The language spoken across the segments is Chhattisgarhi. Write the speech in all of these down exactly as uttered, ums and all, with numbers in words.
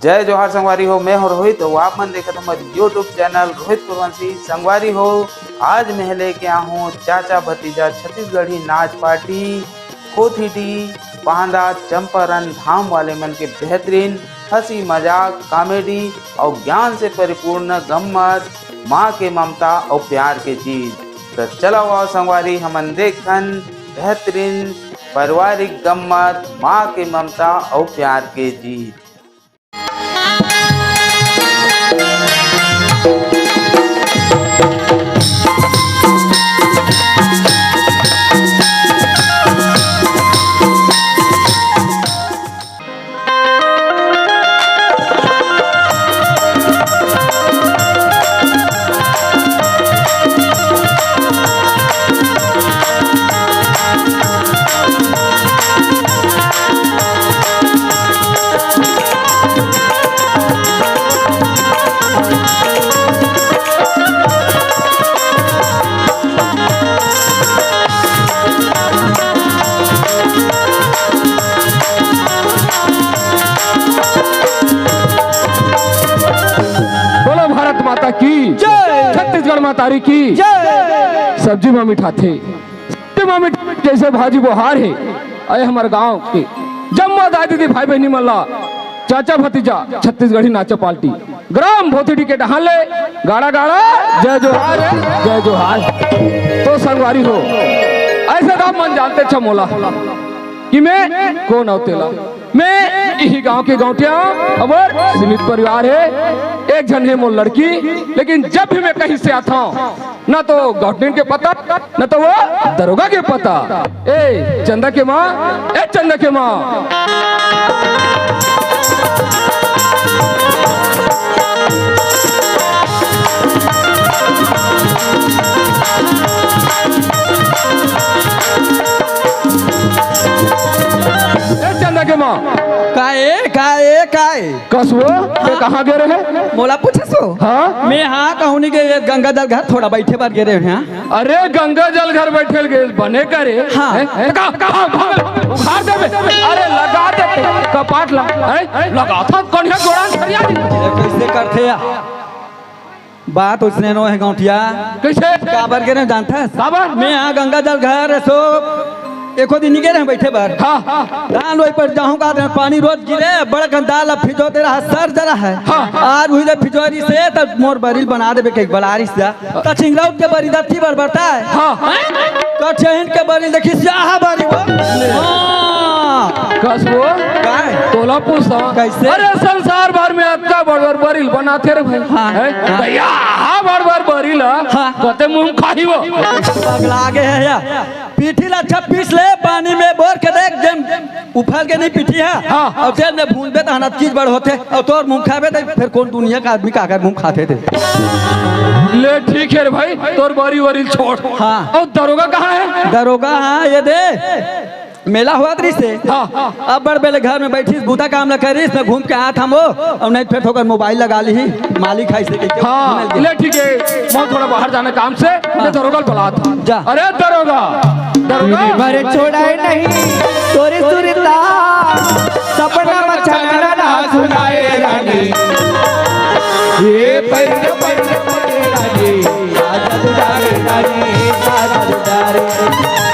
जय जोहार संगवारी हो, मैं हूं रोहित अउ आप मन देखत हव हमर YouTube चैनल रोहित पुरवंशी। संगवारी हो, आज मैं लेके आहूं चाचा भतीजा छत्तीसगढ़ी नाच पार्टी, कोथीडी, बांदा, चंपारण धाम वाले मन के बेहतरीन हंसी मजाक, कॉमेडी अउ ज्ञान से परिपूर्ण गम्मत, माँ के ममता अउ प्यार के जीत। त चलव आव संगवारी, हमन देखथन बेहतरीन पारिवारिक गम्मत, माँ के ममता अउ प्यार के जीत। बोलो भारत माता की जय। छत्तीसगढ़ माता की जय। सब्जी मा मिठाथे, सब्जी मा मिठाथे, जैसे भाजी बोहार हे। अय हमर गांव के जम्मो दाई दीदी भाई बहिनी मन ला, चाचा भतीजा छत्तीसगढ़ी नाचा पार्टी, ग्राम भोथड़ी के डहान ले गाड़ा गाड़ा जय जोहार, जय जोहार। तो संगवारी हो, ऐसे तो आप मन जानते छ मोला कि मैं कोन अव तेला। मैं इही गांव के गौंटिया, हमर सीमित परिवार हे, एक झन हे मोर लड़की, लेकिन जब भी मैं कहीं से आता हूँ, ना तो गौंटिन के पता, ना तो वो दरोगा के पता। ए चंदा के माँ, ए चंदा के माँ। ए चंदा के माँ। का ए, का ए, का ए? कस वो, ते हाँ। कहाँ गे रहे? मोला पूछस वो? हाँ। मैं हाँ कहूँ नहीं के गंगा जल घर थोड़ा बैठे बर गे रहे हैं। अरे गंगा जल घर बैठे गे बने करे। हाँ। हैं? हैं? का, का, का, उघार देबे। अरे लगा दे कपाट ला। हैं? लगा था कन्या गोड़ान सरिया दी। ये कैसे करथे या? बात उसने नो है गौंटिया। कैसे? काबर के ने जानथस? काबर? मैं हाँ गंगा जल घर सो एको दिन नहीं गे रहे बैठे बर। हाँ, हाँ। धान वही पर जाहूँ का दिन पानी रोज गिरे, बड़ गंदा ला फिजो तेरा सर जरा है। हाँ। आज हुई दे फिजोरी से तब मोर बरिल बना देबे के बलारी से। त चिंगराउत के बरिल दत्ती बर बरता है। हाँ। त चहिन के बरिल देखी स्याहा बरी वो। हाँ। कस वो? काय? तोला पूछा। कैसे? अरे संसार भर में अतका बड़ बड़ बरिल बनाथे रे भाई। हाँ। हैं? हाँ। भैया, हा बड़ बड़ बरिल। हाँ। कते मुंह खाही वो। पगला गे है या। पीठी ला अच्छा पीस ले, पानी में बोर के देख, जेम उफल के नहीं पीठी है। हाँ। अउ जेम में भूनबे त हनत चीज बड़ होथे, अउ तोर मुंह खाबे त फिर कौन दुनिया का आदमी काकर मुंह खाथे ते। ले ठीक है रे भाई, तोर बरी वरी छोड़। हाँ। अउ दरोगा कहाँ है? दरोगा हाँ, ये दे। मेला होवत रहिस हे। हाँ। अब बड़ बेले घर में बैठिस, बूता काम ल करिस, मैं घूम के आत हंव, अउ नहीं फेर थोकर मोबाइल लगा लिही, मालिक है इसे के हाँ, घूमे ले ठीक है, मैं थोड़ा बाहर जाना काम से, मैं दरोगा ल बलात हंव। जा। अरे दरोगा, दरोगा। भर छोड़ाए नहीं, तोरे सुरता, सपना मचाना ना सुनाए रानी। ये पैर, पैर, पैर रानी। का जादू डारे रानी, का जादू डारे,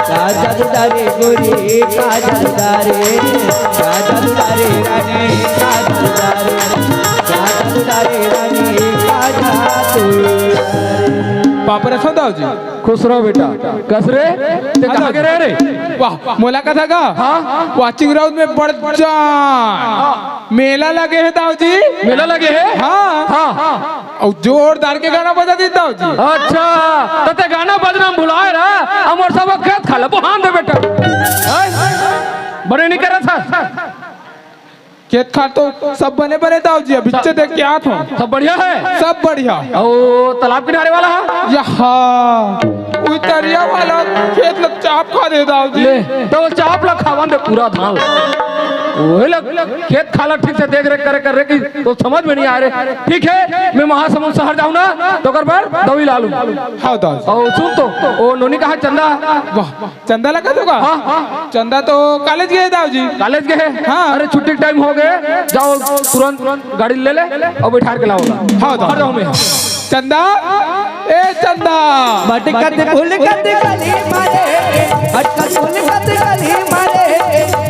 का जादू डारे गोरी, का जादू डारे, का जादू डारे रानी, का जादू डारे, का जादू डारे रानी, का जादू डारे। पापा रसो दाऊ जी। खुश रहो बेटा। कस रे, ते कहाँ गे रहे रे? वाह, मोला कथा का? हाँ? वाचिंग राउत में बड़ जान। मेला लगे हे दाऊ जी। मेला लगे हे? हाँ। हाँ। अउ जोरदार के गाना बजा दे दाऊ जी। अच्छा, त ते गाना बजना भुलाए रहा, हमर सब खेत खाला बोहान दे बेटा। हैं? बने नहीं करत हस। खेत खार तो सब बने बने दाऊ जी, अभी सब देख के आत हंव। सब बढ़िया है? सब बढ़िया। अउ तालाब किनारे वाला है? यहाँ, उई तरिया वाला खेत ल चाप खा दे दाऊ जी। ले, त वो चाप ला खावन दे पूरा धान। वही लग, खेत खाला ठीक से देख रेख करे, कर रे कि तो समझ में नहीं आ रहे। ठीक है, मैं महासमुंद शहर जाऊँ ना, तो ओकर बर दवाई ला लूँ। हाँ, दाऊ। और सुन तो, वो नोनी कहाँ चंदा? वाह, चंदा लगा तो का? हाँ, हाँ। चंदा तो कॉलेज गए दाऊ जी। कॉलेज गए? हाँ। अरे, छुट्टी टाइम हो गए, जाओ तुरंत गाड़ी ले ले और बैठार के लाओ। हाँ, दाऊ। आ जाओ मैं। चंदा, ए चंदा। भटकत भुलकत गली मारे, भटकत भुलकत गली मारे,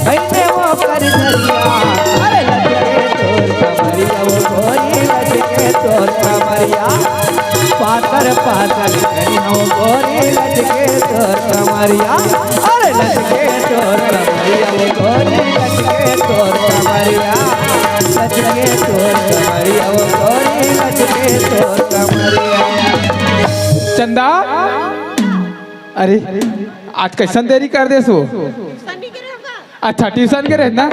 भई में वो कर धरिया। अरे लचके तोर कमरिया, वो गोरी लचके तोर कमरिया, पातर पातर करी हो गोरी लचके तोर कमरिया। अरे लचके तोर कमरिया, वो गोरी लचके तोर कमरिया, लचके तोर कमरिया, वो गोरी लचके तोर कमरिया। चंदा, अरे, आज कैसन देरी कर देस वो? अच्छा, ट्यूशन के रहे ना?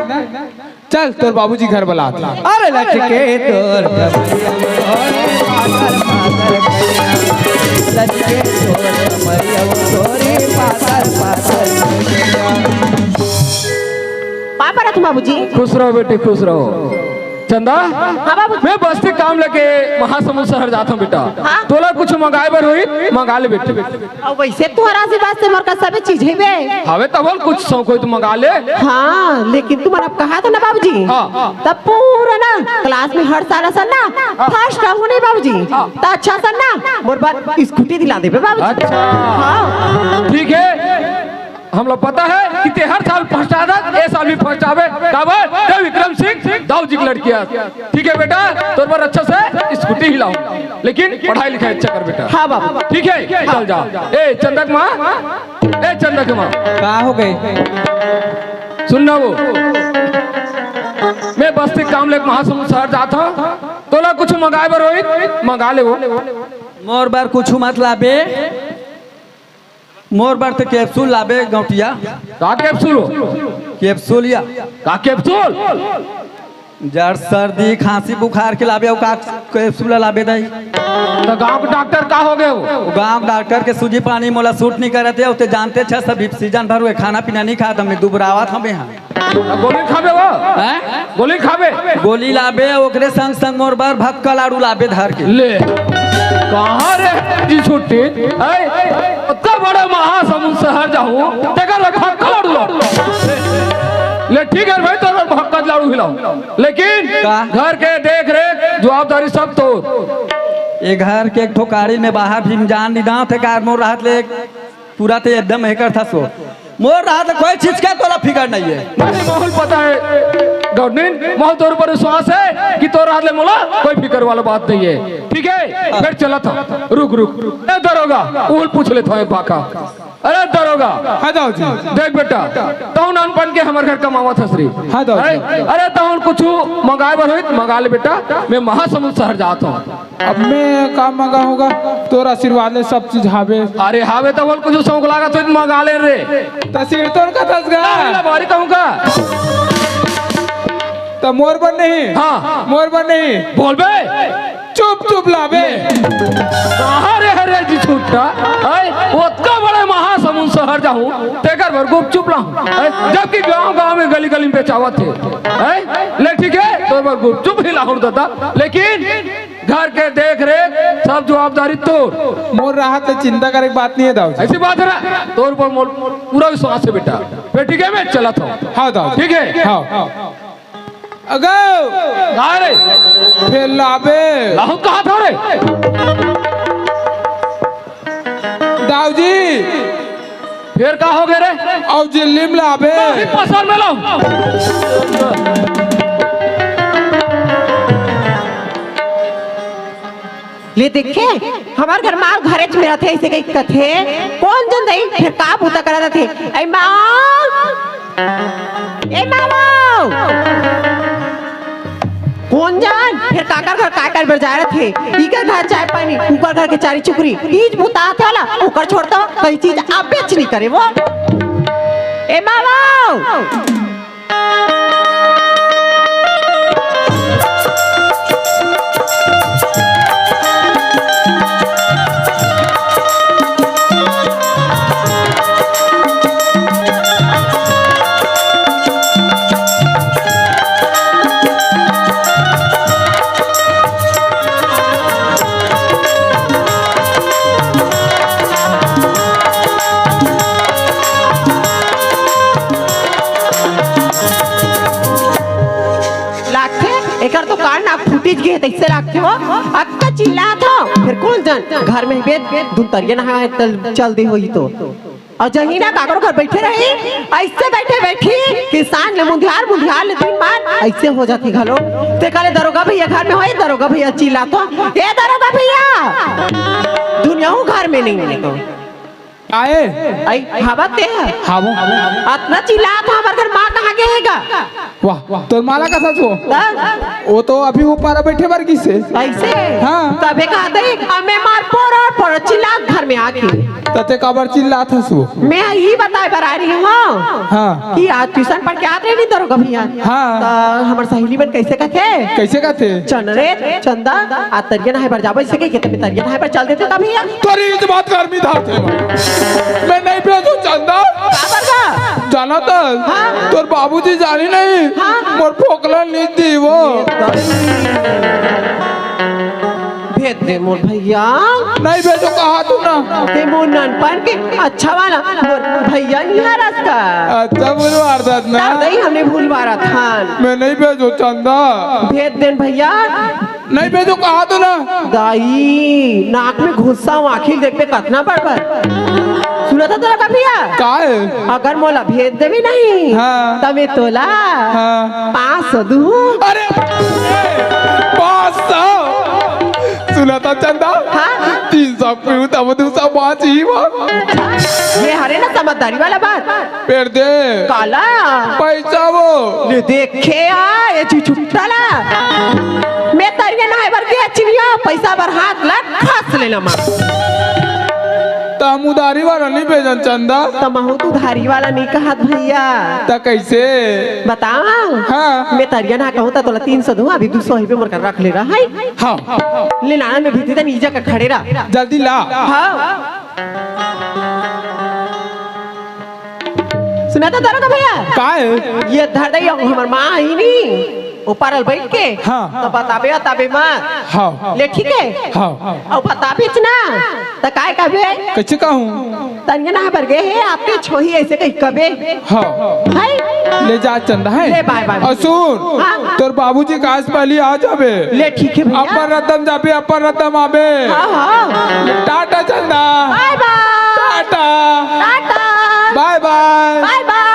चल, तोर बाबूजी घर बुलात हे। अरे लचके तोर कमरिया, पातर पातर करिया। लचके तोर कमरिया, तोरी पातर पातर करिया। पाँव परत हँव बाबूजी। खुश रहो बेटी, खुश रहो। चंदा, हाँ बाबू। मैं बस्ती काम लेके महासमुंद शहर जात हँव बेटा। हाँ। तोला कुछ मंगाए बर होही, मंगा ले बेटी। अउ वइसे तुँहर आशीर्वाद से मोर करा सबे चीज हे बे। हवे त बोल, कुछ शौक होही त मंगा ले। हाँ, लेकिन तुमन अब कहत हव ना बाबूजी, हाँ। त पूरा ना क्लास में हर साल असन ना हाँ। फर्स्ट आहूँ नहीं बाबूजी, हाँ। त अच्छा सन ना मोर बर स्कूटी दिला देबे बाबूजी। अच्छा। हाँ। ठीक है, हमला पता है कि तें हर साल फर्स्ट आथस, ए साल भी फर्स्ट आबे। काबर? तें विक्रम सिंह दाऊ जी के लड़की हस। ठीक है बेटा, तोर बर अच्छा से स्कूटी ही लाहूँ, लेकिन पढ़ाई लिखाई अच्छा कर बेटा। हाँ बाबू। ठीक है, चल जा। ए चंदा के माँ, ए चंदा के माँ। का हो गे? सुन ना वो, मैं बस्ती काम लेके महासमुंद शहर जात हँव, तोला कुछ मंगाए बर होही, मंगा ले वो। मोर बर कुछ मत लाबे। मोर बर त कैप्सूल लाबे गौंटिया। का कैप्सूल हो? कैप्सूलिया। का कैप्सूल? जर सर्दी, खांसी, बुखार के लाबे, अउ का कैप्सूल लाबे दाई? त गांव के डॉक्टर का हो गे हो? गांव डॉक्टर के सूजी पानी मोला सूट नहीं करत हे, अउ तें जानते छस, सब सीजन भर हुए खाना पीना नहीं खात, हमें दुबरावत हमें हाँ। गोली खाबे वो? हैं? गोली खाबे? गोली लाबे, ओकरे संग संग मोर बर भक्का लाड़ू लाबे धर के। ले, कहाँ रे जी छुट्टी? ऐ, ओतका बड़े महासमुंद शहर जाहूँ, तेकर बर भक्का लाड़ू लाहूँ। ले ठीक है भाई, तोर बर भक्का लाड़ू ही लाहूँ, लेकिन का? घर के देख रेख जवाबदारी सब तोर। ये घर के एक ठो काड़ी में बाहर भीम जान निदान थे कार मोर रहत ले पूरा ते एकदम एकर था सो। मोर रहत ले कोई चीज के तोला फिकर नहीं है। नहीं, माहौल पता है, गवर्निंग, माहौल तोर ऊपर विश्वास है कि तोर रहत ले मोला कोई फिकर वाला बात नहीं है। ठीक है, फिर चलत हँव। रुक, रुक, रुक। ए दरोगा, उल पूछ लेत हँव एक बाका। अरे दरोगा। हाँ दाऊ जी। देख बेटा, तहूँ नानपन के हमर घर कमावत हस रे। हाँ दाऊ जी। अरे तहूँ कुछ मंगाए बर होही त मंगा ले बेटा, मैं महासमुंद शहर जात हँव। अब मैं का मंगाहूँ गा? तोर आशीर्वाद ले सब चीज हावे। अरे हावे त बोल, कुछ शौक लागत होही त मंगा ले रे। त सिर तोड़ का दस गा। अरे ला बारी कहूँ का? त मोर बर नहीं। हाँ। मोर बर नहीं। बोल बे। चुप चुप लाबे। कहाँ रे हरे जी छुट्टा? ऐ, ओतका बड़े महासमुंद शहर जाहूँ, तेकर बर गुपचुप लाहूँ। ऐ, जबकि गाँव गाँव में गली गली में बेचावत हे। ऐ, ले ठीक है, तोर बर गुपचुप ही लाहूँ दादा, लेकिन घर के देख रेख सब जवाबदारी तोर। मोर रहत ले चिंता करे के बात नहीं है दाऊ जी। ऐसी बात है ना, तोर ऊपर मोर पूरा विश्वास है बेटा। फिर ठीक है, मैं चलत हँव। हाँ दाऊ जी। ठीक है? हाँ। अगो! का रे? फेर लाबे। लाहूँ कहा था रे? दाऊ जी। फेर का हो गे रे? अउ जिल्ली में लाबे। नहीं पसंद में लाहूँ। ले देखे, हमर घर माल घरेच में रथे, अइसे कहि कथे। कोन जन दई, फेर का बूता करत रथे? ऐ माँ, ए माँ वो! कोन जन, फेर काकर घर काय कर बर जाय रथे? इकर घर चाय पानी, उकर घर के चारी चुकरी, तीज बूता आथे वाला, उकर छोड़ तो कई चीज आप बेच नहीं करे वो। ए माँ वो! अरे ना फूटिच गे तइसे लागथे हो। अतका चिल्लात हो, फेर कोन जन घर में बेद दुन तरिया नहाए चल दे होही तो। अउ जही ना काकरो घर बइठे रही, अइसे बइठे बइठी किसान ले मुंधियार, मुंधियार ले दिन मार, अइसे हो जाथे घलो। ते काले दरोगा भइया घर में होही, दरोगा भइया चिल्लात हो, ए दरोगा भइया, दुनिया हूँ घर में नइ हे तो। आए। आई, हवा ते ह? हावो। अतना चिल्लात हो, हमर घर माँ कहाँ गे हे गा? वाह, तोर माँ ला कथस वो? तब? वो तो अभी वो पारा बइठे बर गिस हे। अइसे? हाँ। तभे कहत हे, अब मैं मार पोर और पोर चिल्लात घर में आके। त ते काबर चिल्लात हस वो? मैं इही बताए बर आए रही हूँ हाँ। कि आज ट्यूशन पढ़ के आत रहे नहीं दरोगा भइया। हाँ। त हमर सहेली मन कइसे कथे? कइसे कथे? चल रे चंदा, आज तरिया नहाए बर जाबो, अइसे कहिके त मैं तरिया नहाए बर चल देते त भइया। तोर इही बात गर्मी धारथे भाई। मैं नइ भेजों चंदा। काबर गा? जानत हस? हाँ। तोर बाबूजी जानी नहीं। हाँ। मोर फोकला नइ दी वो। भेज दे मोर भइया। नइ भेजों कहत हूँ ना। ते मोर नानपन के अच्छा वाला मोर भइया नइ हरस का? अच्छा भुलवारथस ना। तब नहीं हमने भुलवारथन। मैं नइ भेजों चंदा। भेज देन भइया। नइ भेजों कहत हूँ ना। दाई, नाक में घुस्सा हूँ, आँखी देखबे कतना बड़ बड़। सुनत हस तोला का भइया? का हे? अगर मोला भेज देबे नहीं, हाँ। त मैं तोला हाँ। पाँच सौ दूँ। अरे, पाँच सौ? सुनत हस चंदा? हाँ। तीन सौ पीहूँ तब दू सौ बाँचही वो। ये हरे ना समझदारी वाला बात। फेर दे। काला? पइसा वो। ले देखे आ, ये चुचुट्टा ला। मैं तरिया नहाए बर गे चिनिया, पइसा बर हाथ ला खस लेना माँ। त हम उधारी वाला नइ भेजन चंदा। त महूँ तो उधारी वाला नइ कहत भइया। त कइसे? बताओ। हाँ। मैं तरिया नहा कहूँ त तोला तीन सौ दूँ, अभी दू सौ ही पे मोर कर रख ले रहा है। हाँ। ले लाना मैं भीती त नीचे का खड़े रहा। जल्दी ला। हाँ। सुनत हस दरोगा भइया? का हे? ये धर दे, ये हमर माँ आही नी, ऊपर बइठ के। हाँ। त बताबे, बताबे मत। हाँ। ले ठीक हे? हाँ। अउ बताबेच ना, त काय कहबे? कइसे कहूँ? तरिया नहाए बर गे हे, आपके छोही अइसे कहिके कहबे। हाँ। हे? ले जा चंदा हे। ले बाय बाय। अउ सुन, हाँ। तोर बाबूजी काहे से पहिली आ जाबे। ले ठीक हे भइया। अपर रतन जाबे, अपर रतन आबे। हाँ, हाँ। टाटा चंदा। बाय बाय। टाटा। टाटा। बाय बाय। बाय बाय।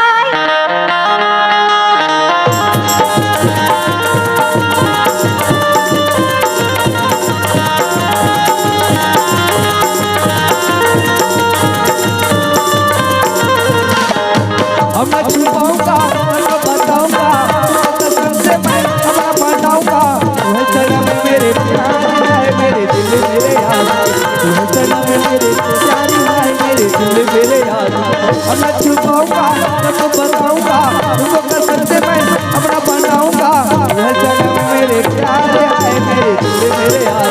अब मैं छुपाऊंगा, अब मैं बताऊंगा, तुमको कसम से मैं अब मैं बताऊंगा। तू है सनम मेरे प्यार है, मेरे दिल मेरे यार। तू है सनम मेरे प्यार है, मेरे दिल मेरे यार। अब मैं छुपाऊंगा, तुमको बताऊंगा, तुमको कसम से मैं अपना बनाऊंगा। तू है सनम मेरे प्यार है, मेरे दिल मेरे यार।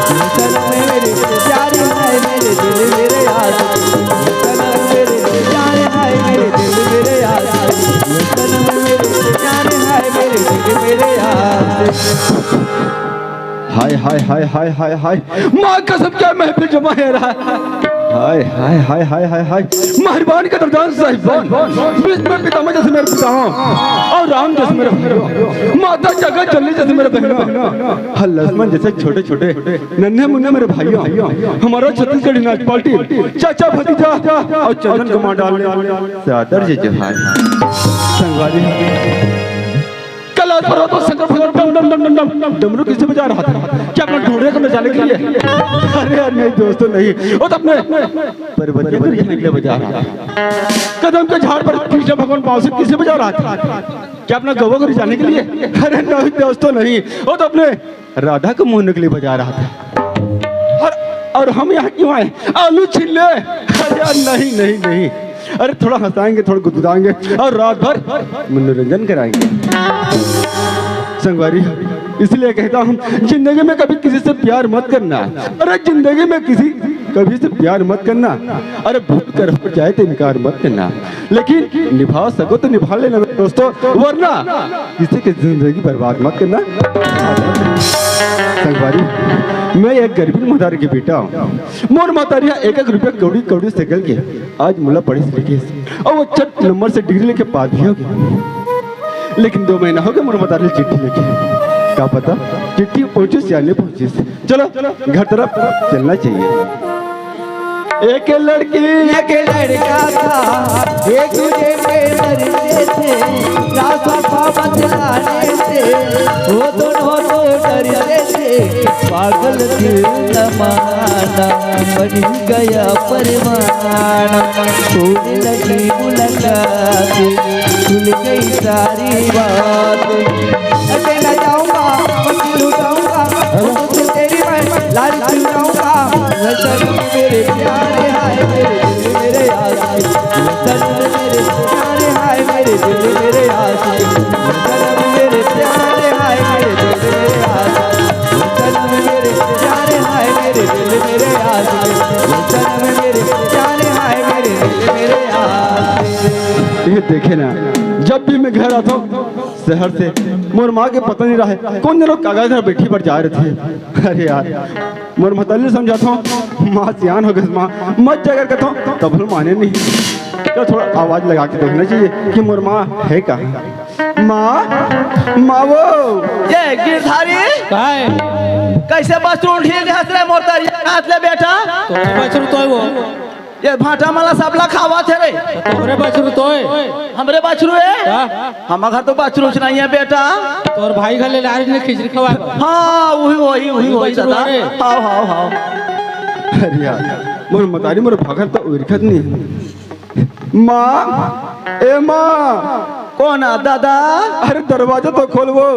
तू है सनम मेरे प्यार है, मेरे दिल मेरे यार। तू है सनम मेरे प्यार है, मेरे दिल मेरे यार। तू है सनम मेरे प्यार है, मेरे दिल मेरे यार। हाय, हाय, हाय, हाय, हाय, हाय। माँ कसम, क्या महफिल जमा है रहा। हाय, हाय, हाय, हाय, हाय, हाय। मेहरबान कदरदान साहिबान, भीष्म पितामह जैसे मेरे पितामह, और राम जैसे मेरे भाई, माता जगत जननी जैसे मेरे बहना, हर लक्ष्मण जैसे छोटे छोटे नन्हे मुन्ने मेरे भाइयों, हमारा छत्तीसगढ़ी नाच पार्टी, चाचा भतीजा और चंदन कुमार डाल, सादर जी जोहार। संगवारी, कैलाश पर्वत और शंकर भगवान डम, डम, डम, डम, डम, डमरू किसे बजा रहा था? क्या अपना ढोड़े को नचाने के लिए? अरे यार, नहीं दोस्तों, नहीं। वो तो अपने पर्वतीय को नचाने के लिए बजा रहा था। कदम के झाड़ पर कृष्ण भगवान बांसुरी किसे बजा रहा था? क्या अपना गौवा को रिझाने के लिए? अरे नहीं दोस्तों, नहीं। वो तो अपने राधा को मोहने के लिए बजा रहा था। और, और हम यहाँ क्यों आए? आलू छील ले। अरे यार, नहीं, नहीं, नहीं। अरे, थोड़ा हंसाएंगे, थोड़ा गुदगुदाएंगे और रात भर मनोरंजन कराएंगे। संगवारी, इसलिए कहता हूँ, जिंदगी में कभी किसी से प्यार मत करना। अरे, जिंदगी में किसी, कभी से प्यार मत करना। अरे, भूल कर हो जाए तो इनकार मत करना, लेकिन निभा सको तो निभा लेना मेरे दोस्तों, वरना किसी की जिंदगी बर्बाद मत करना। संगवारी, मैं एक गरीब महतारी के बेटा हूँ। मोर महतारिया एक एक रुपया कौड़ी कौड़ी से गल के आज मोला पढ़े से लिखे, और वो चट नंबर से डिग्री लेके पास भी हो गया। लेकिन दो महीना हो गया मोर महतारी चिट्ठी लेके। का पता चिट्ठी पहुंचिस या नहीं पहुंचिस। चलो, घर तरफ चलना चाहिए। एक लड़की एक लड़का था, एक दूजे के डरते थे, रास्ता बतलाने से वो दोनों तो डरते थे। पागल दिल जमाना बन गया परवाना, होने लगी मुलाकात, खुल गई सारी बात। अरे न जाऊंगा, मत लुटाऊंगा, तुझसे तेरी मैं लाल चुराऊंगा। वतन मेरे प्यारे, हाय मेरे दिल मेरे यार, वतन मेरे प्यारे, हाय मेरे दिल मेरे यार, वतन मेरे प्यारे, हाय मेरे दिल मेरे यार, वतन मेरे प्यारे, हाय मेरे दिल मेरे यार, वतन मेरे प्यारे, हाय मेरे दिल मेरे यार। ये देखे ना, जब भी मैं घर आता हूँ शहर से, मोर माँ के पता नहीं रहे कौन दिन कागज घर बैठी पर जा रहे थे। अरे यार, मोर महतारी समझाता हूँ, माँ सियान हो गई माँ, मत जाकर कहता हूँ तब हम माने नहीं। तो थोड़ा आवाज लगा के देखना चाहिए कि मोर माँ है कहाँ। माँ, माँ वो। ये गिरधारी, काय? कैसे बछरू ढील हंस रहे मोर तरिया हाथ ले बेटा? तो बछरू तो है वो। ये भाटा माला सबला खावा थे रे। तोहरे बछरू तो है। हमरे बछरू है? का? हम घर तो बछरू नहीं है बेटा। तोर भाई घर ले लारी ने खिचड़ी खवा। हाँ, वही, वही, वही, वही वही बछरू दादा। है रे। हाव, हाव, हाव। अरे यार, मोर मतारी मोर भाखर तो उरखत नहीं। माँ, ए माँ। कौन आ दादा? अरे दरवाजा तो खोलवो।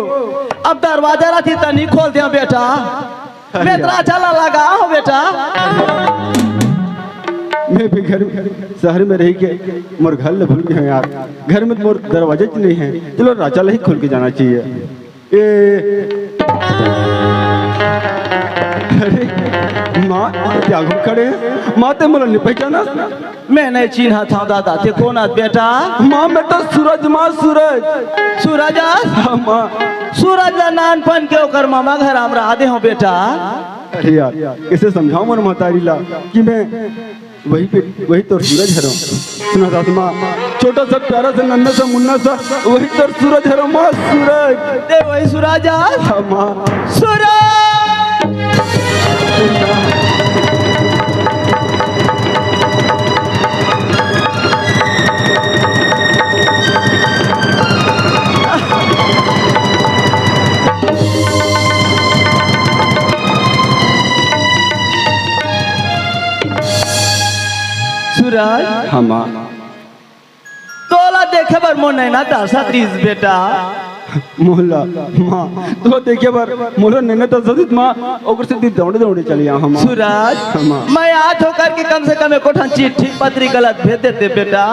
अब दरवाजा रहती त नहीं खोल दिया बेटा। अरे मैं यार। राजा ला लगा हो बेटा। मैं भी घर, शहर में रह के मोर घर ले भूल गए यार। घर में मोर दरवाजा च नहीं है। चलो राजा ला ही खोल के जाना चाहिए। ए, अरे माँ, क्या घूम खड़े हैं? माँ, ते मोला नहीं पहचाना? मैं नहीं चिन्हा था दादा, ते कौन आत बेटा? माँ, मैं तो सूरज, माँ, सूरज। सूरज आस? हाँ, माँ। सूरज ला नानपन के ओकर मामा घर हम रहा दे हो बेटा। अरे यार, कैसे समझाऊं मोर महतारी ला कि मैं वही पे, वही तोर सूरज हरो। सुना सास माँ, छोटा सा प्यारा सा नन्ना सा मुन्ना सा, वही तोर सूरज हरो माँ, सूरज। ते वही सूरज आस? हाँ माँ। सूरज। सूरज। हाँ माँ। तोला देखे बर मोर नैना तरसत रिहिस बेटा। मोला, माँ, तो देखे बर मोला नैना तरसत रिहिस माँ, ओकर सेती दौड़े दौड़े चले आए हँव माँ। सूरज, हाँ माँ। मैं आत हों करके कम से कम एको ठन चिट्ठी पत्री गलत भेज देते बेटा।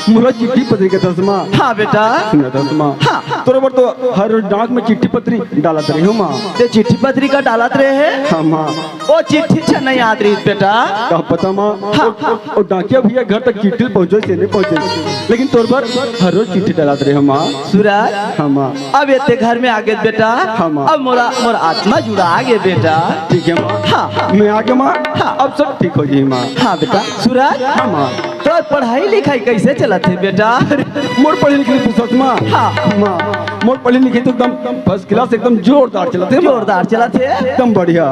मोला चिट्ठी पत्री के दस माँ। हाँ बेटा। सुना दस माँ। हाँ। तोर बर तो हर रोज डाक में चिट्ठी पत्री डालत रहे हँव माँ। ते चिट्ठी पत्री का डालत रहे है? हाँ माँ। ओ चिट्ठी छन नहीं आत रहिस बेटा। का पता माँ, हाँ, ओ, हाँ। ओ डाकिया भैया घर तक चिट्ठी पहुँचे से नहीं पहुँचे, लेकिन तोर बर हर रोज चिट्ठी डालत रहे हँव माँ। सूरज, हाँ माँ। अब एते घर में आ गे बेटा। हाँ माँ। अब मोला, मोर आत्मा जुड़ा गे बेटा। ठीक है माँ। हाँ, हाँ। मैं आ गे माँ। हाँ। अब सब ठीक हो जाही माँ। हाँ बेटा। सूरज, हाँ माँ। तोर पढ़ाई लिखाई कैसे चलत हे बेटा? मोर पढ़ाई लिखाई पूछत माँ। हाँ। माँ, मोर पढ़ाई लिखाई तो एकदम first class, एकदम जोरदार चलत हे माँ। जोरदार चलत हे? एकदम बढ़िया।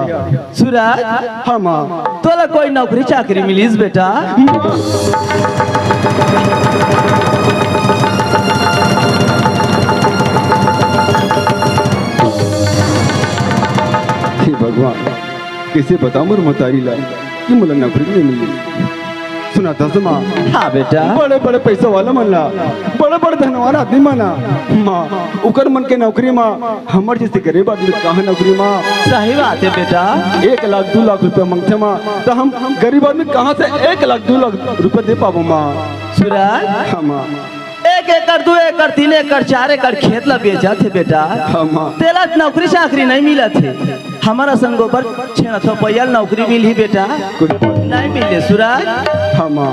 सूरज, हाँ माँ। तोला कोई नौकरी चाकरी मिलिस बेटा? हे भगवान, कैसे बताऊं मोर मतारी ला कि मोला नौकरी नहीं मिली। सुना दस माँ। हाँ बेटा। बड़े बड़े पैसा वाला मन ला, बड़े बड़े धनवान आदमी मन ला, माँ, उकर मन के नौकरी माँ, हमर जैसे गरीब आदमी कहाँ नौकरी माँ? सही बात है बेटा। एक लाख दू लाख रुपया मांगथे माँ, तो हम गरीब आदमी कहाँ से एक लाख दू लाख रुपया दे पाबो माँ? सूरज, हाँ माँ। एक एकड़, दू एकड़, तीन एकड़, चार एकड़ खेत ला बेचत हे बेटा। हाँ माँ। तेला नौकरी चाकरी नहीं मिलत हे। हमर संग गोबर छेना थोपइया ल नौकरी मिलही बेटा? कुछ नहीं मिले सूरज। हाँ माँ।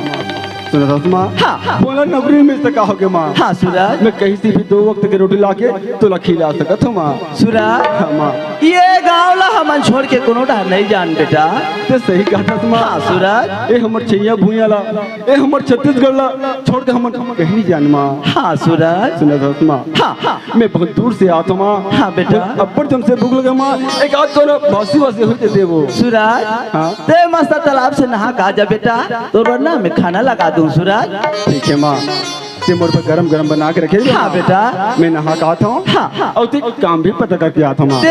सुन सासू माँ। हाँ। मोला नौकरी मिल सका होगे माँ। हाँ सूरज। मैं कहीं से भी दो वक्त के रोटी लाके तोला खिला सकत हूँ माँ। सूरज। हाँ माँ। ये गांव ला हमन छोड़ के कोनो डहर नहीं जान बेटा। ते सही कहा सासू माँ। हाँ सूरज। ए हमर छैया भुइयां ला, ए हमर छत्तीसगढ़ ला छोड़ के हमन कहीं नहीं जान माँ। हाँ सूरज। सुन सासू माँ। हाँ, हाँ। मैं बहुत दूर से आत हूँ माँ। हाँ बेटा। अब्बड़ जम से भूख लगे माँ, एक आध तोला बासी वासी होई ते देबो। सूरज। हाँ। ते मस्त तालाब से नहा के आ जा बेटा, तोर बर ना मैं खाना लगा दूं सूरज। ठीक है माँ, ते मोर बर गरम गरम बना के रखे हाँ बेटा। मैं नहा के आत हूँ। हाँ, हाँ। अउ ते काम भी पता करके आत हूँ माँ। ते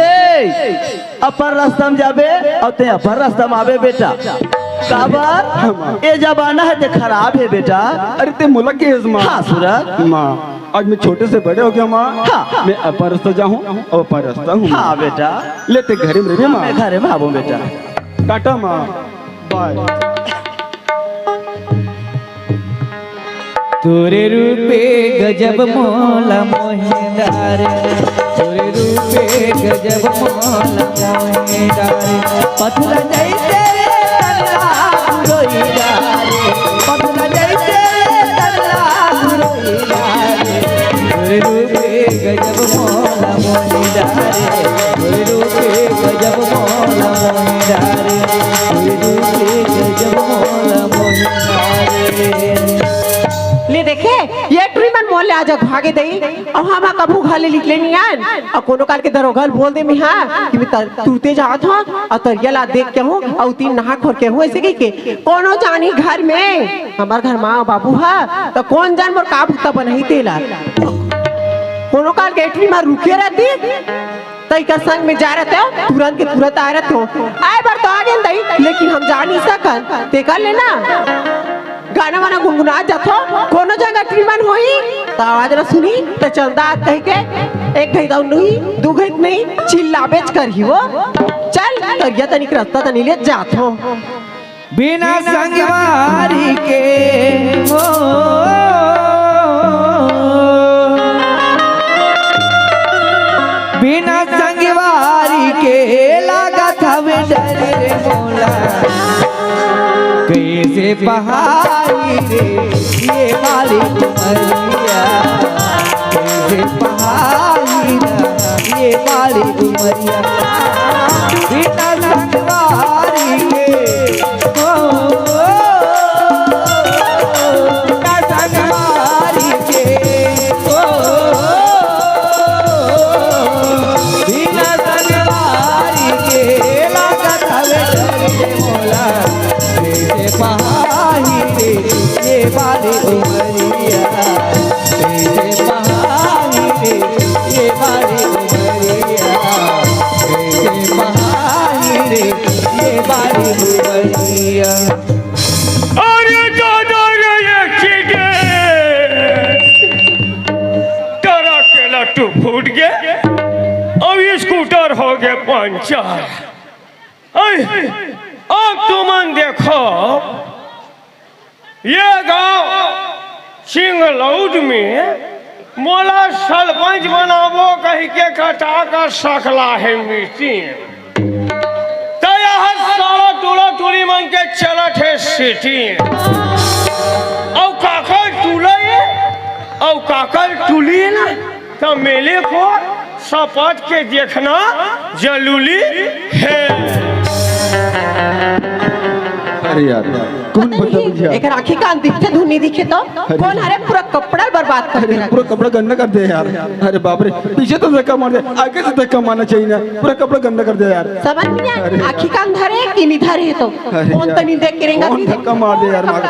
अपन रास्ता में जाबे अउ ते अपन रास्ता में आबे बेटा। काबर? हाँ माँ। ये जमाना है ते खराब है बेटा। अरे ते मोला केस माँ। हाँ सूरज। माँ, आज मैं छोटे से बड़े हो गया माँ। हाँ, हाँ। मैं अपन रास्ता जाहूँ अउ अपन रास्ता हूँ। हाँ बेटा। ले ते घरे में रहिबे माँ। मैं घरे में आबो बेटा। टाटा माँ, बाय। तोरे रूपे गजब मोला मोहि डारे, तोरे रूपे गजब मोला मोहि डारे। पथरा जैसे तल्ला पुरोई डारे, पथरा जैसे तल्ला पुरोई डारे। तोरे रूपे गजब मोला मोहि डारे, तोरे रूपे गजब मोला मोहि डारे, तोरे रूपे गजब मोला मोहि डारे। ले देखे, ये टुरी मन मोर ले आज भागे दई, अउ हम कभू घर ले निकले नहीं आन, अउ कोनो काल के दरोगा ल बोल दे मैं हा कि मैं तर-, तुरते जात हूँ, अउ तरिया ला देख के हूँ, अउ तीन नहा खोर के हूँ, ऐसे कही के कोनो जानी घर में, हमर घर माँ बाबू हा, त कोन जान मोर का भूता बनही तेला। कोनो काल के टुरी मन रुके रहती, त इकर संग में जा रहते हो, तुरंत के तुरंत आ रहते हो। आए बर तो आ गेन दई, लेकिन हम जा नहीं सकन, ते कर लेना। गाना वाना गुनगुना जाथो, कोनो जगह टुरी मन होही, त आवाज ला सुनी, त चंदा आत कहि के, एक घई दाऊ नहीं, दू घई नहीं, चिल्लाबेच करही वो। चल, तरिया तनिक रस्ता तनी ले जाथो। बिना संगवारी के हो, बिना संगवारी के लागत हवे डर रे मोला। कैसे पहाड़ी रे ये बाली उमरिया, कैसे पहाड़ी रे ये बाली उमरिया। बिना संगवारी के ओ, बिना संगवारी के, ओ, बिना संगवारी के, लागत हवे डर रे मोला, कैसे पहाड़ी रे, ये बाली उमरिया, कैसे पहाड़ी रे, ये बाली उमरिया, कैसे पहाड़ी रे, ये बाली उमरिया। अरे दादा रे, ये एक्सीडेंट! ट्रक के लट्टू फूट गे अउ स्कूटर हो गे पंचर। अई, अब तुमन देखो, ये गांव चिंगलौद में मोला सरपंच बनाबो कहिके कटा का सकला हे मीटिंग। त यह सारा टूला टूली मन के चलत हे सीटिंग। अउ काकर टूला ये, अउ काकर टूली ना, त मेले को सपट के देखना जरूरी हे। अरे यार, कौन बता बुझिया? एकर आँखी कान दिखथे, धुन नहीं दिखे तो? अरे। कौन हरे पूरा कपड़ा बर्बाद कर अरे, दे रहा। पूरा कपड़ा गंदा कर दे यार। अरे बाप रे, पीछे तो धक्का मार दे, आगे से धक्का मारना चाहिए ना, पूरा कपड़ा गंदा कर दे यार। समझ नहीं आया? अरे। आँखी कान धरे कि नहीं धरे तो? अरे कौन यार, तनी देख के रेंगा कौन कि धक्का मार दे यार, मार।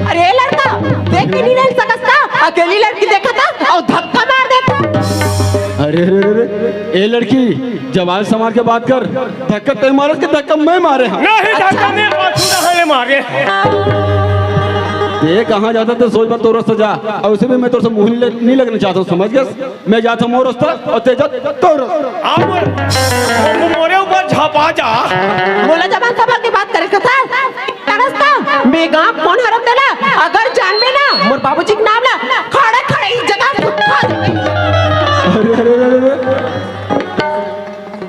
अरे लड़का, देख के नहीं रह सकस का? अकेली लड़की देखा था अउ धक्का मार देता। अरे, अरे, अरे, अरे, ए लड़की, जबान संभाल के बात कर। धक्का तय मारस के धक्का मैं मारे हँव? नहीं, धक्का मैं पाछू डहर ले मारे। ते कहाँ जाथस ते सोच बर तोर रस्ता जा। अउ उसे भी मैं तोर से मुँह नहीं ले-, नहीं लगना चाहत हँव, समझ गेस? मैं जात हँव मोर रस्ता अउ ते जा तोर रस्ता। अब मोरे ऊपर झपा जा। मोला जबान संभाल के बात करे कथा। का रस्ता? मैं गाँव कोन हरँव तेला? अगर जानबे ना मोर बाबूजी के नाम ला, खड़े खड़े इस जगह सुखा देबे। अरे, अरे, अरे, अरे।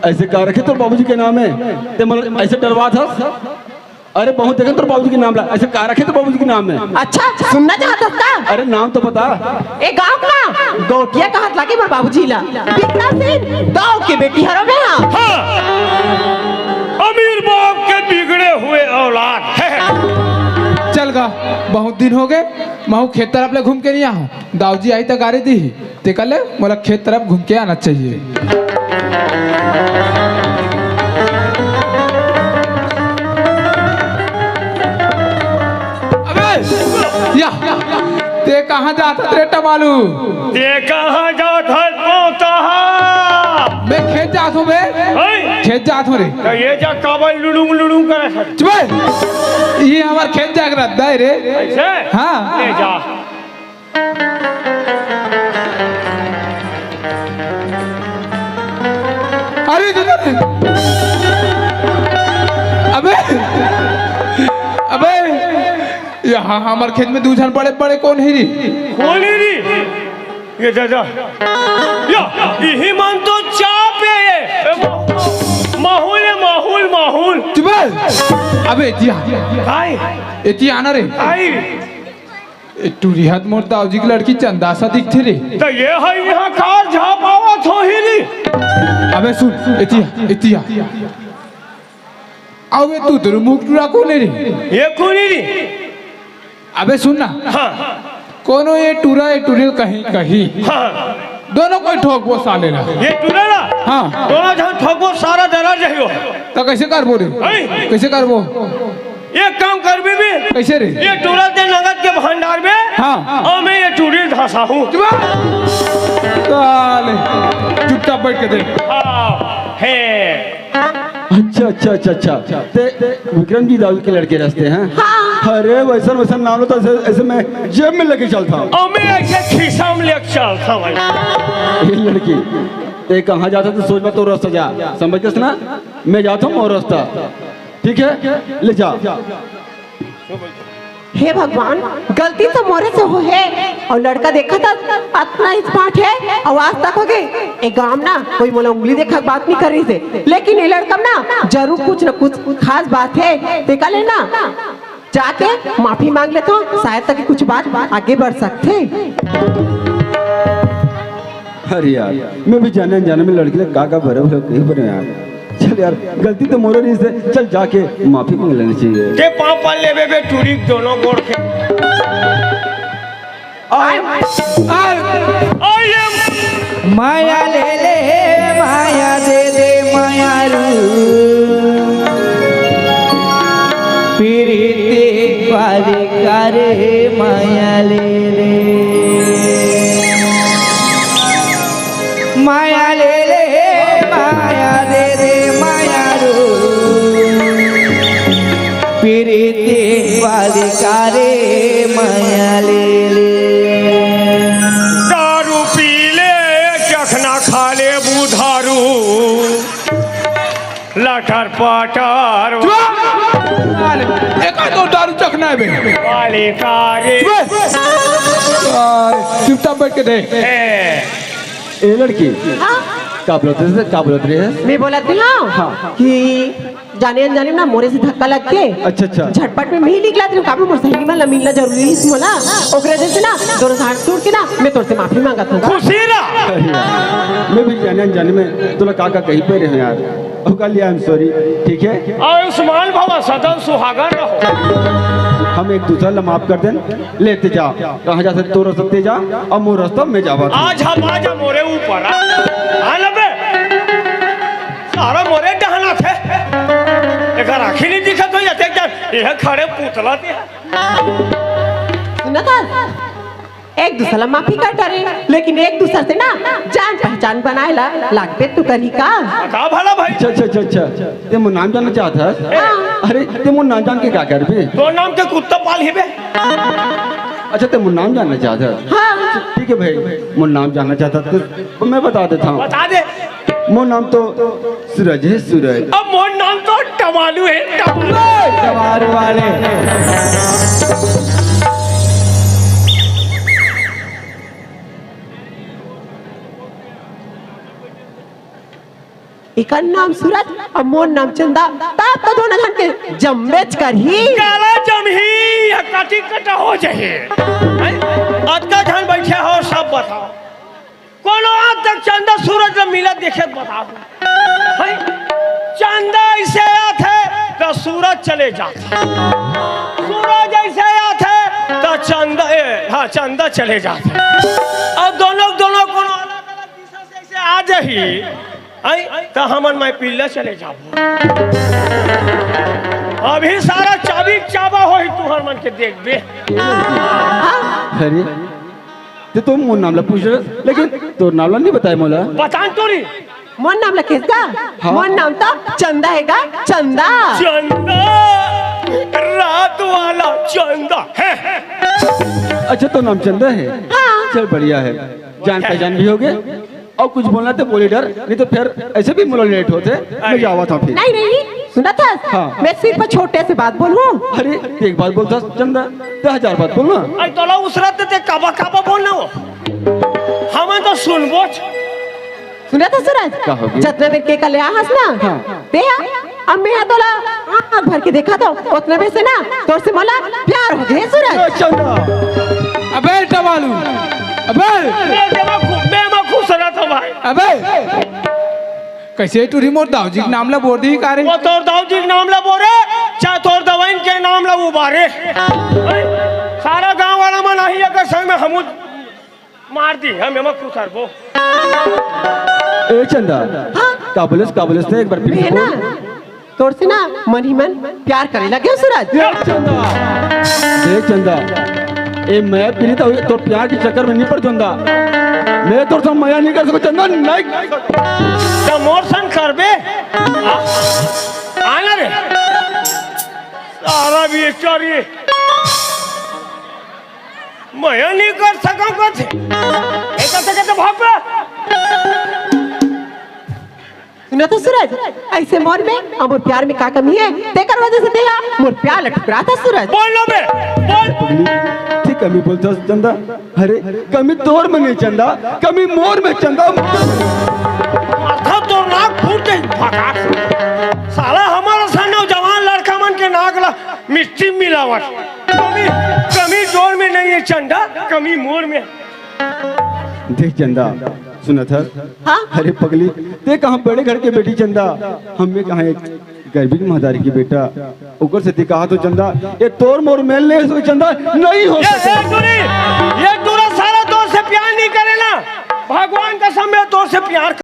अइसे का रखे तोर बाबूजी के नाम हे? ते मोला अइसे डरवात हस? अरे, बहुत देखे तोर बाबूजी के नाम ला, अइसे का रखे तोर बाबूजी के नाम में? अच्छा, सुनना चाहत हस का? अरे, नाम तो बता। ए गाँव का गौटिया कहत लागे मोर बाबूजी ला। बिकरा सिंह, दाऊ के बेटी हरो मैं हा। हाँ, अमीर बाप के बिगड़े हुए औलाद। चल गा, बहुत दिन हो गए, महूँ खेत तरफ ले घूम के नहीं आहूँ। दाऊ जी आही त गारी दिही। तेकर ले मोला खेत तरफ घूम के आना चाहिए। अबे, या, ते कहाँ जात हस रे टमालू? ते कहाँ जात हस पोतहा? मैं खेत जात हूँ बे। हैं? खेत जात हूँ रे। त ये जा काबर लुड़ुंग लुड़ुंग करे हस? चुप बे। ये हमर खेत जाय के रद्दा हे रे। अइसे? हाँ। ले जा। अरे, अबे, अबे, यहाँ हमर खेत में दू झन बड़े बड़े कोन हे रे? कोन हे रे? ये दादा, या, इही मन तो चाप हे ये। ए, माहूल हे, माहूल, माहूल। चुप बे। अबे, एती आ। काय? एती आना रे। काय? ए टूरी हा त मोर दाऊ जी के लड़की चंदा सा दिखथे रे। त ये हा इहाँ कार झापावत होही रे। अबे सुन, एती आ, एती आ। अबे तू तो मुख टूरा कोन हे रे? ये कोन हे रे? अबे सुन ना। हाँ। कोनो ये टूरा, ये टूरी ल कहीं, कहीं। हाँ। दोनों कोई ठोकबो साले ला। ये टूरा ला? हाँ। दोनों झन ठोकबो, सारा डरा जहियो। त कइसे करबो रे? हैं? कइसे करबो? एक काम करबे बे। कइसे रे? ये टूरा ल ते नगद के भंडार में। हाँ। अउ मैं ये टूरी ल धसाहूँ। चुप। साले, चुपचाप बइठ के देख। हाँ, हे। अच्छा, अच्छा, अच्छा, अच्छा। ते विक्रम जी दाऊ के लड़के रहते हैं? हाँ। अरे, वइसन, वइसन नाम ला त अइसे, अइसे मैं जेब में लेके चलथँव। अउ मैं अइसे खीसा में लेके चलथँव भाई। ये लड़की, ते कहाँ जात हस त सोच मत, तोर रस्ता जा। समझ गेस ना? मैं जात हूँ मोर रस्ता। ठीक है, ले जा। हे भगवान, गलती तो मोरे से होहे, अउ लड़का देखत हस अतना smart हे, अउ आज तक होगे ए गाँव ना कोई मोला उंगली देखा के बात नइ करिस हे, लेकिन ए लड़का में ना जरूर कुछ न कुछ खास बात हे। तेकर ले ना जाके माफी मांग लेथँव, शायद तक कुछ बात आगे बढ़ सकथे। अरे यार, मैं भी जाने अनजाने में लड़की ला का का भरे भरे कही बने यार। चल यार, गलती तो मोरे रहिस हे, चल जाके माफी मांग लेना चाहिए। के पाँव पड़ लेबे बे टूरी दोनों गोड़ के। आय, आय, आय। माया ले ले, माया दे दे, माया रू। पीरिति वाली करे माया ले ले। माया ले ले, माया दे दे, माया रू। पीरिति वाली करे माया ले ले। दारू पी ले, चखना खा ले बुधारू। लटर पटर। चुप! साले, एका तो दारू चखना हे बे। वाले का रे। चुप! साले, चुपचाप बइठ के देख। ए। ए लड़की, हाँ? का बोलत रहे, का बोलत रहे? मैं बोलत रहे हूँ हाँ। कि जाने अनजाने में ना मोरे से धक्का लग के अच्छा, अच्छा। झटपट में मैं ही निकलत रहे हूँ, काबर मोर सहेली मन ला मिलना जरूरी हे मोला, ओकरे वजह से ना दोनों हाथ जोड़ के ना मैं तोर से माफी मांगत हूँ। खुशी रह। अरे यार, मैं भी जाने अनजाने में तोला का का कही परे हूँ यार। ओकर लिए I am sorry, ठीक है? आयुष्मान भव सदा सुहागन रहो। हम एक दूसर ला माफ कर देन, ले ते जा, कहाँ जा सकते तोर सकते जा, अब मोर रास्ता में जावत हूँ। आज हम आ जा मोरे ऊपर, आ? आ लबे। सारा मोरे डहना थे। एकर आँखी नहीं दिखत हो जाते क्या? ये खड़े पुतला ते। सुनत हस? एक दूसर ला माफी कर डरे, लेकिन एक दूसर से ना जान पहचान बनाए ला लागबे तो करही का? बता भला भाई। अच्छा, अच्छा, अच्छा, अच्छा। ते मोर नाम जानना चाहत हस? हाँ। अरे, ते मोर नाम जान के का करबे? तोर नाम के कुत्ता पालही बे। अच्छा, ते मोर नाम जानना चाहत हस? हाँ। ठीक है भाई, मोर नाम जानना चाहत हस तो मैं बता देता हूँ। बता दे। मोर नाम तो सूरज हे, सूरज। अब मोर नाम तो टमालू हे, टमालू। टमालू वाले। एकर नाम सूरज अउ मोर नाम चंदा, तब तो दोनों झन के जम्मेच करही। काला जमही, या काटी कटा हो जाही। हैं? अतका झन बइठे हो, सब बताओ, कोनो आज तक चंदा सूरज ल मिलत देखे त बताओ। हैं? चंदा अइसे आथे त सूरज चले जाथे, सूरज अइसे आथे त चंदा, ए, हाँ, चंदा चले जाथे। अब दोनों, दोनों कोनो अलग अलग दिशा से अइसे आ जाही, हैं? त हमन मैं पिल्ला चले जाबो। अभी सारा चाबी चाबा होही तुहर मन के, देखबे। अरे, ते तो मोर नाम ला पूछ रहे, लेकिन तोर नाम ला नहीं बताए मोला। बतान टूरी। मोर नाम ला केस गा? हाँ। मोर नाम तो चंदा हे गा, चंदा। चंदा, रात वाला चंदा। हैं, हैं। अच्छा, तोर नाम चंदा हे? हाँ। चल, बढ़िया हे, जान पहचान भी होगे। अउ कुछ बोलना हे त बोले डर, नहीं तो फिर अइसे भी मोला लेट होथे, मैं जावत हँव फिर। नहीं, नहीं, सुनत हस? हाँ। मैं सिर्फ छोटे से बात बोलहूँ। अरे, एक बात बोलथस चंदा, ते हजार बात बोलना। अरे तोला उसरत ते काबा काबा बोलना हो, हमन तो सुनबोच। सुनत हस सूरज? का होगे? जतना बेर केक ले आहस ना, हाँ। ते हा, अब मैं हा तोला आँख भर के देखत हँव, ओतना बेर से ना तोर से मोला प्यार होगे हे सूरज। ए चंदा। अबे टवालू, अबे। मैं, मैं मा खु-, मैं मा खुश रहत हँव भाई। अबे, कइसे टूरी मोर दाऊजी के नाम ला बोर दिही का रे? वो तोर दाऊजी के नाम ला बोरे, चाहे तोर दवाइन के नाम ला उबारे। सारा गाँव वाला मन आही एकर संग में, हमू मार दिही, हम एमा कुतरबो। ए चंदा, हाँ? का बोलेस, का बोलेस ते एक बार फिर से मैं ना, बोल। तोर से ना मन ही मन प्यार करे लगे हँव सूरज। ए चंदा, ए चंदा, ए मया पीरी तो, तोर प्यार के चक्कर में नहीं पड़ चंदा। मैं तोर से मया नहीं कर सकँव चंदा, नहीं। त मोर संग करबे? आ, आ ना रे। सारा बेचारी। मया नहीं कर सकँव कथे। ए कथे कथे भाग बे। सुनत हस सूरज, अइसे मोर में अउ मोर प्यार में का कमी हे? तेकर वजह से ते हा मोर प्यार ला ठुकराथस सूरज। बोल ना बे, बोल। ते कमी बोलथस चंदा। अरे, कमी तोर में नहीं चंदा, कमी मोर में चंदा। माथा तोर नाक फूट जाही, भकास। साला हमर असन नौजवान लड़का मन के नाक ला मिट्टी मिलावत। कमी, कमी तोर में नहीं हे चंदा, कमी मोर में। देख चंदा, सुनत हस? हाँ? अरे पगली, ते कहाँ बड़े घर के बेटी चंदा, हमें कहाँ एक गरीब महतारी के बेटा, ओकर सेती कहाथों चंदा, ए तोर मोर मेल नहीं हो सके चंदा, नहीं हो सके। ए टूरी, ए टूरा सारा तोर से प्यार नहीं करे ना, भगवान कसम मैं तोर से प्यार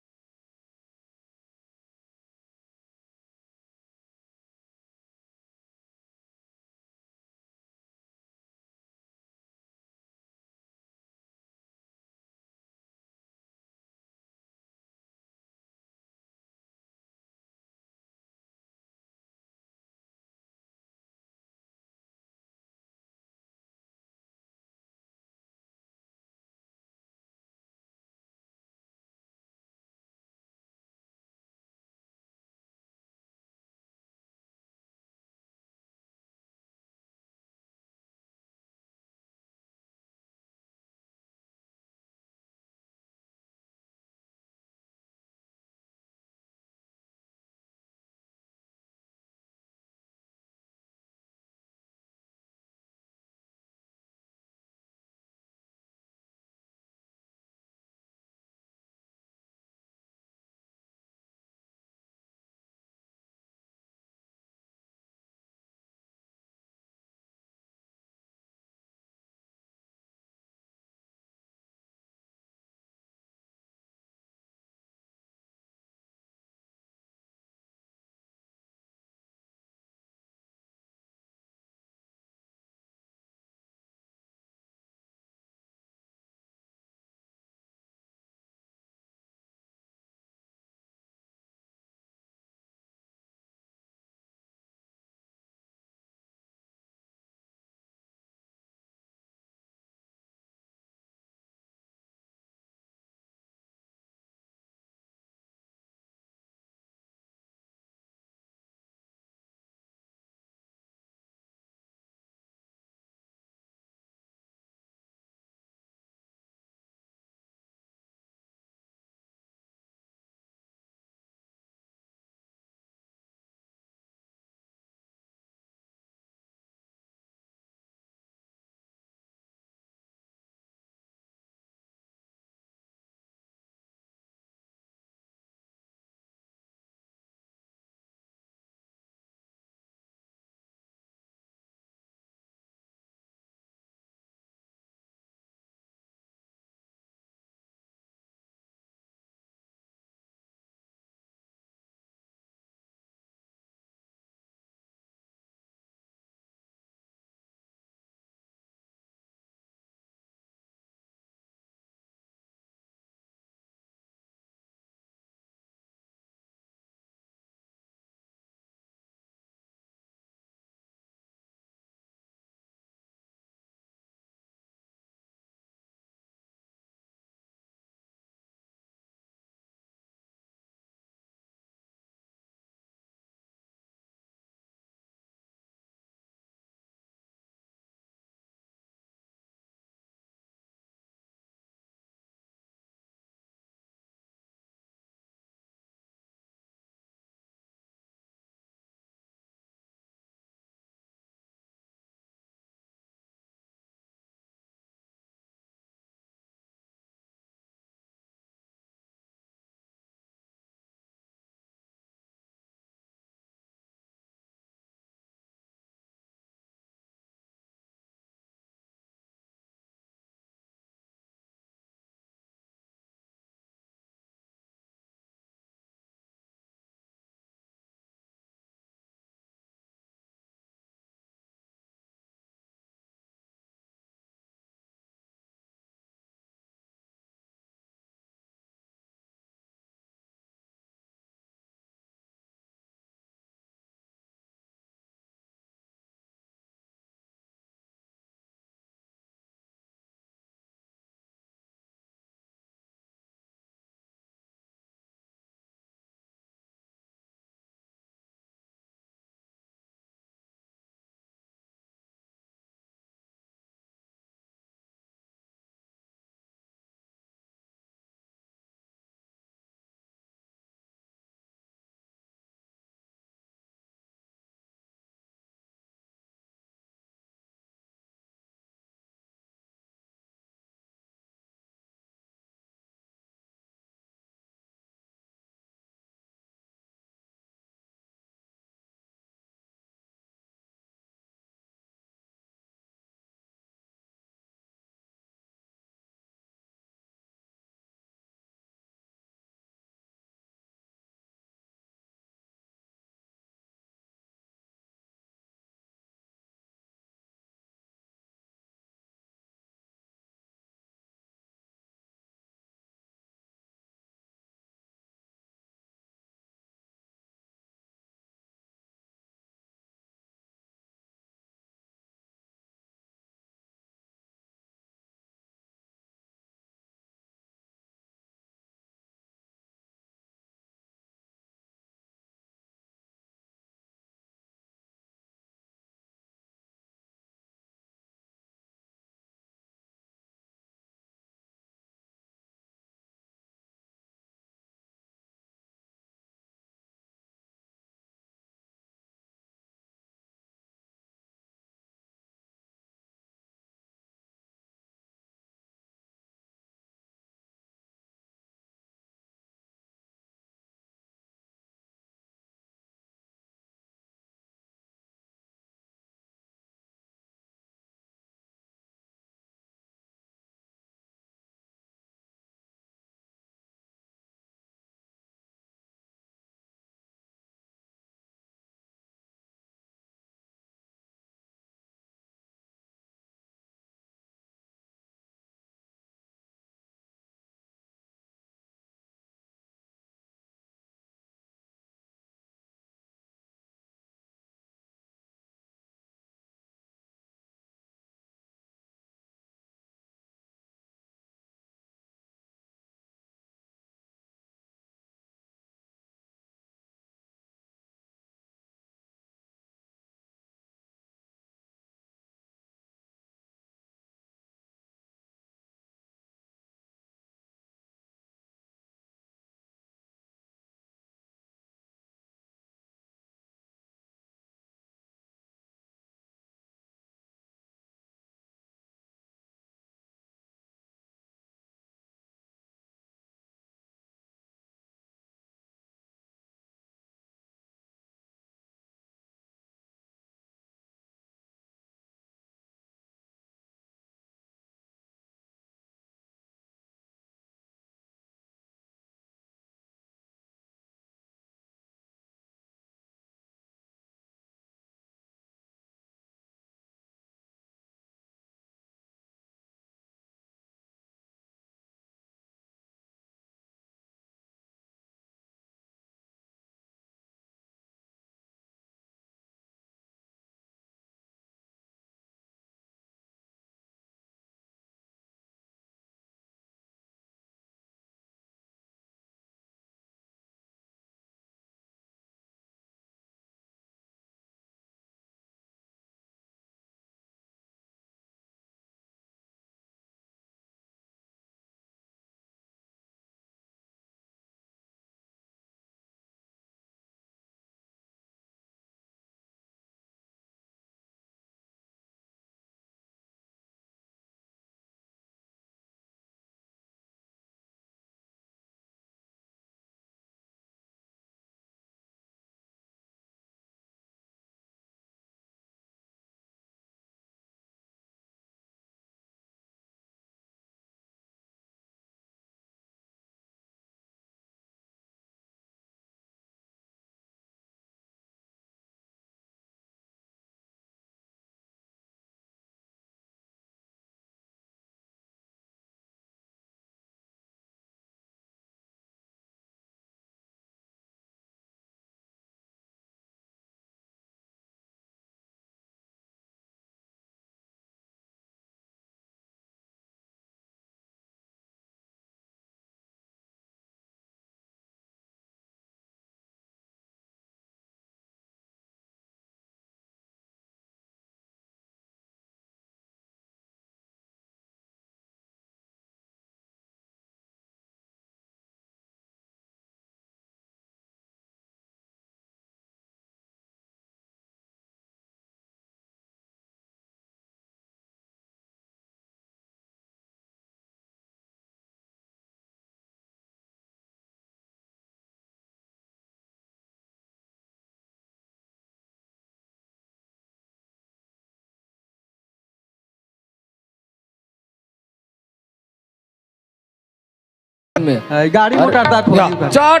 में। ए, गाड़ी मोटर तक हो या, गई। चार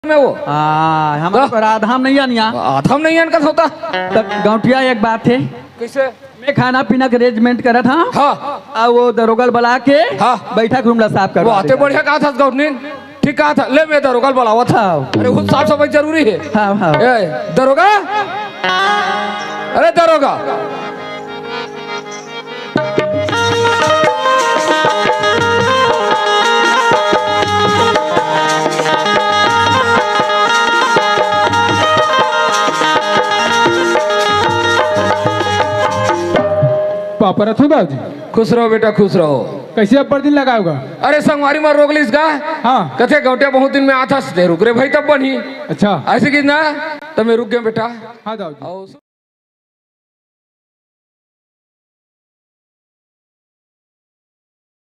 में वो। हाँ, हमर तो पर आधा म नइ आनिया। आधा म नइ आन कस होता। त गौंटिया एक बात हे। कइसे? मैं खाना पीना के arrangement करत हँव। हाँ। अउ वो दरोगा ल बला के हाँ। बइठक room ला साफ करवा वाह, ते देगा। बढ़िया कहा था गौटनीन। ठीक कहा था। ले, मैं दरोगा ल बलावत हँव। हाँ। अरे, खुद साफ सफाई जरूरी हे। हाँ, हाँ। ए, दरोगा? अरे, दरोगा। पाँव परत हँव बाबूजी। खुश रहो बेटा, खुश रहो। कइसे अब्बड़ दिन लगा होगा? अरे संगवारी मन रोक लिस गा। हाँ। कथे गौंटिया बहुत दिन में आथस, ते रुक रे भाई तब बनही। अच्छा। अइसे किहिस ना, त मैं रुक गेंव बेटा। हाँ दाऊ जी। अउ